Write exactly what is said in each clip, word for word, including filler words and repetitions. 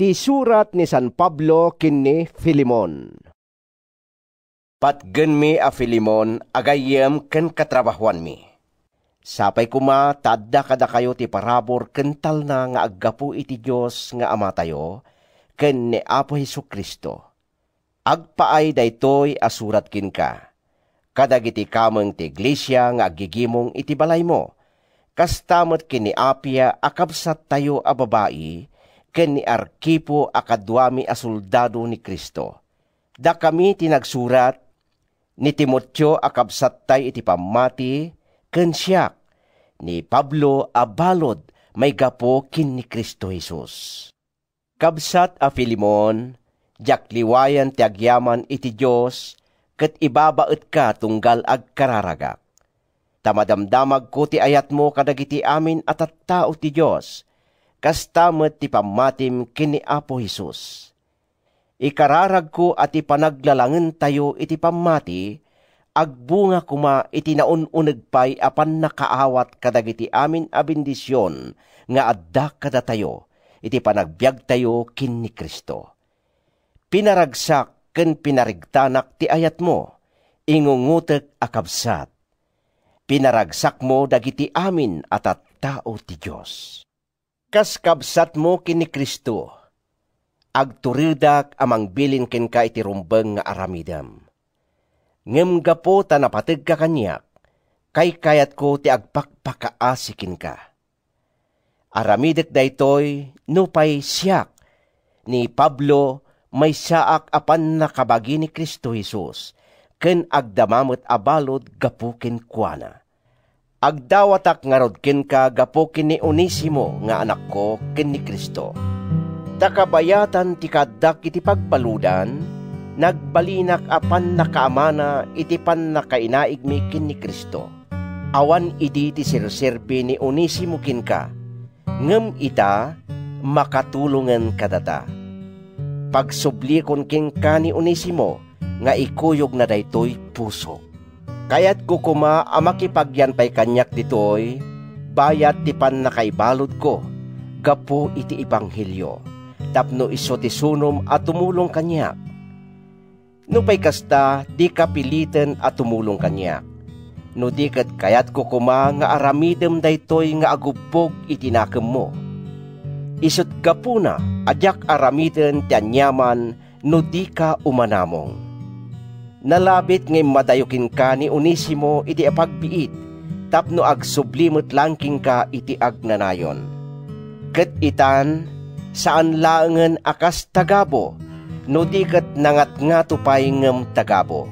Isurat ni San Pablo ken ni Filemon. Patgenmi a Filemon a gayyem ken katrabahoanmi. Sapay koma ta adda kadakayo ti parabur ken talna nga aggapu iti Dios nga Amatayo ken ni Apo Jesu-Cristo. Agpaay daytoy a surat kenka, kadagiti kameng ti iglesia nga aggigimong iti balaymo, kasta met ken ni Apia a kabsattayo a babai ken ni Arkipo a kaduami a soldado ni Cristo. Dakami ti nagsurat, ni Timoteo a kabsattay iti pammati, ken siak, ni Pablo a balud maigapu ken ni Cristo Jesus. Kabsat a Filemon, diak liwayan ti agyaman iti Dios ket ibabaetka tunggal agkararagak. Ta madamdamagko ti ayatmo kadagiti amin a tattao ti Dios, kasta met ti pammatim ken ni Apo Jesus. Ikararagko a ti panaglalangentayo iti pammati agbunga koma iti naun-uneg pay a pannakaawat kadagiti amin a bendision nga adda kadatayo iti panagbiagtayo ken ni Cristo. Pinaragsak ken pinarigtanak ti ayatmo, ingungotek a kabsat. Pinaragsakmo dagiti amin a tattao ti Dios. Kas kabsatmo ken ni Cristo, agturedak a mangbilin kenka iti rumbeng nga aramidem. Ngem gapu ta napategka kaniak, kaykayatko ti agpakpakaasi kenka. Aramidek daytoy nupay siak, ni Pablo, maysaak a pannakabagi ni Cristo Jesus, ken agdama met a balud gapu kenkuana. Agdawatak ngarud kenka gapu ken ni Onesimo nga anakko ken ni Cristo. Ta kabayatan ti kaaddak iti pagbaludan, nagbalinak a pannakaamana iti pannakainaigmi ken ni Cristo. Awan idi ti serserbi ni Onesimo kenka, ngem ita, makatulongen kadata. Pagsublikon kenka ni Onesimo nga ikuyogna daytoy pusok. Kayatko koma a makipagyan pay kaniak ditoy bayat ti pannakaibaludko gapu iti ebanghelio, tapno isu ti sunom a tumulong kaniak. Nupay kasta, dika piliten a tumulong kaniak, no di ket kayatko koma nga aramidem daytoy nga agubbog iti nakemmo. Isut' gapuna a diak aramiden ti aniaman no dika umanamong. Nalabit nga immadayo kenka ni Onesimo iti apagbiit tapno agsubli met laeng kenka iti agnanayon. Ket itan, saan laengen a kas tagabu, no di ket nangatngato pay ngem tagabu.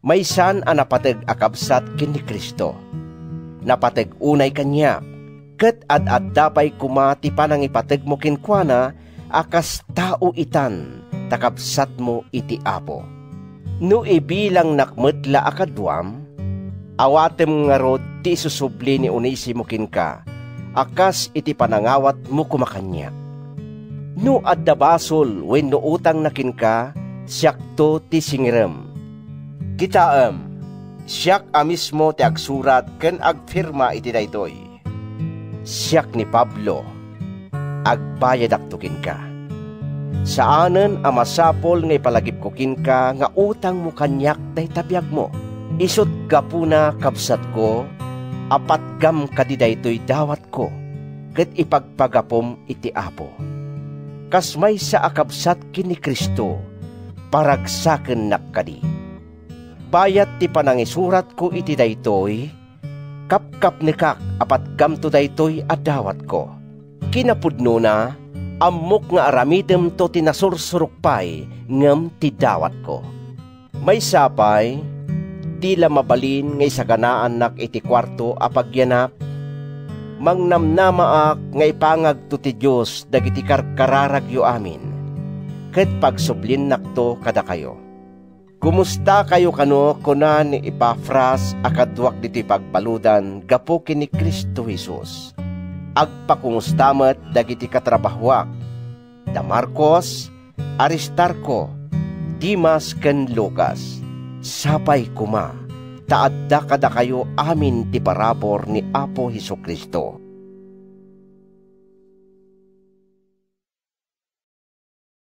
Maysan a napateg a kabsat ken ni Cristo. Napateg unay kaniak, ket ad-adda pay koma ti panangipategmo kenkuana a kas tao itan ta kabsatmo iti Apo. No ibilangnak met la a kaduam, awatem ngarud ti isusubli ni Onesimo kenka a kas iti panangawatmo koma kaniak. No adda basol wenno utangna kenka, siakto ti singirem. Kitaem, siak a mismo ti agsurat ken agfirma iti daytoy. Siak ni Pablo, agbayadakto kenka. Saanen a masapul nga ipalagipko kenka nga utangmo kaniak dayta biagmo. Isut' gapuna, kabsatko, a patgam kadi daytoy dawatko, ket ipagpagapum iti Apo. Kas maysa a kabsat ken ni Cristo, paragsakennak kadi. Bayat ti panangisuratko iti daytoy, kapkapnekak a patgamto daytoy a dawatko. Kinapudnona, ammok nga aramidemto ti nasursurok pay ngem ti dawatko. Maysa pay, di la mabalin nga isaganaannak iti kuarto a pagyanak, mangnamnamaak nga ipangagto ti Dios dagiti karkararagyo amin, ket pagsublinnakto kadakayo. Kumustakayo kano, kuna ni Epafras a kaduak ditoy pagbaludan gapu ken ni Cristo Jesus. Agpakumusta met dagiti katrabahoak, da Marcos, Aristarco, Demas ken Lucas. Sapay koma ta adda kadakayo amin ti parabur ni Apo Jesu-Cristo.